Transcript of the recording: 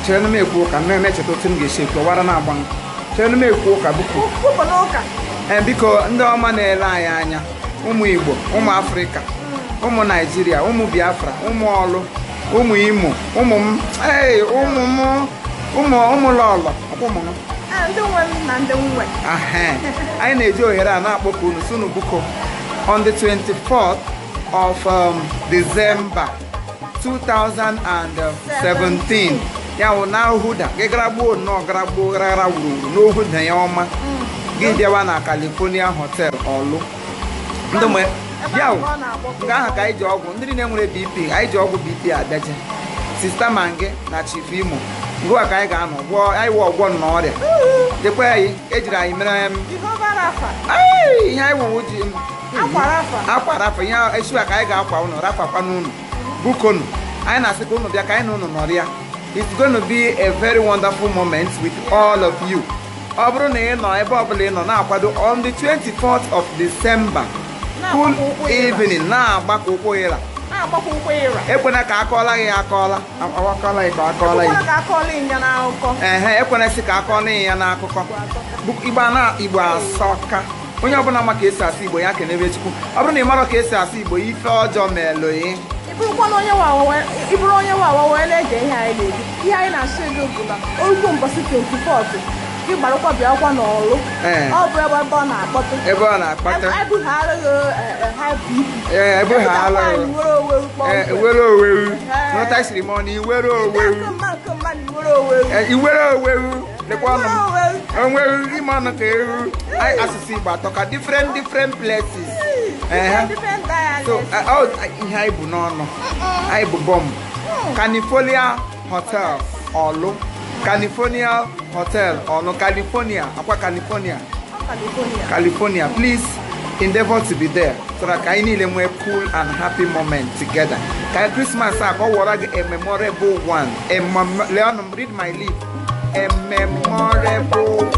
Chere m ekwu ụka mmemme echeta otu m ga-esi ekwu ọwara na-agba m. Chere m ekwu ụka biko. Biko ndị ọma na-ele anyị anya, ụmụ Igbo, ụmụ Afrịka, ụmụ Naijiria, ụmụ Biafra, ụmụ Ọlụ, ụmụ Imo, ụmụ m, ụmụ m, ụmụ Lọlọ, ụmụ m. Ndị nwe m na ndị nwe. Anyị na-eji ohere a na-akpọku unu sunu buko on the 24th of December 2017. Ya wụ na Ohuda, gị gara gboo nnọọ gara gboo gara wuruwuru n'Ohuda ya ọma. Gị bịawa na California Hotel Ọlụ. Ndị mgbe ya wụ nke ahụ ka anyị ji ọgwụ ndị niile nwere BP, anyị ji ọgwụ BP abịaje. Sista Mangi na Chief Imo ngwa ka anyị ga-anọ gwọọ anyị wụ ọgwọ nọ ọrịa. Dịkwa anyị ejiri anyị mere ihe anyị wụwụ ji akwa rafa ihe esu a ka anyị ga-akwa ụnụ rafakwa n'ụnụ bukonu anyị na-asị ka ụnụ bịa ka anyị na ụnụ nọrịa. It's going to be a very wonderful moment with all of you. Ọ bụrụ na ị nọ ebe ọbụla ị nọ na-akwado on the 24th of December, cool evening, na-agbakọ ụkwụ ịra. Ekwena ka akọọla gị akọọla akọọla gị ka akọọla gị. Ehe, ekwena sị ka akọọla ya n'akụkọ. Igbo na Igbo asọka. Onye ọbụla ma ka esi asụ Igbo ya kenebe Chukwu. Ọ bụrụ na ị mara ka esi asụ Igbo, ife ọjọọ melụ. Ị bụrụ onye nwa wee na-ege ihe anyị na-eji. Ihe anyị na-asụ ego bụ na orukwu mbọsị 24th gị gbarakwa bịakwa n'Ọlụ. Ọ bụ ebe ọ na-akpọtụ. Ebe ọ na-akpọtụ. Ebugharị high BP. Ebugharị. Were owewu. N'ụta siri m ọnụ, iwere owewu. Iwere owewu. Lekwa ọnụ m. Onwewu ime ọnụ ka ewu. Anyị asụsụ Igbo atọ ka different places. So, ihe anyị bụ n'ọnụ. Anyị bụ bọmbụ. California Hotel Ọlụ. California Hotel Ọlụ. California. Akwa California. California. Please endeavor to be there so that ka anyị niile nwee cool and happy moment together. Ka Christmas a ka ọ wọrọ gị a memorable one. Leon, read my lip. A memorable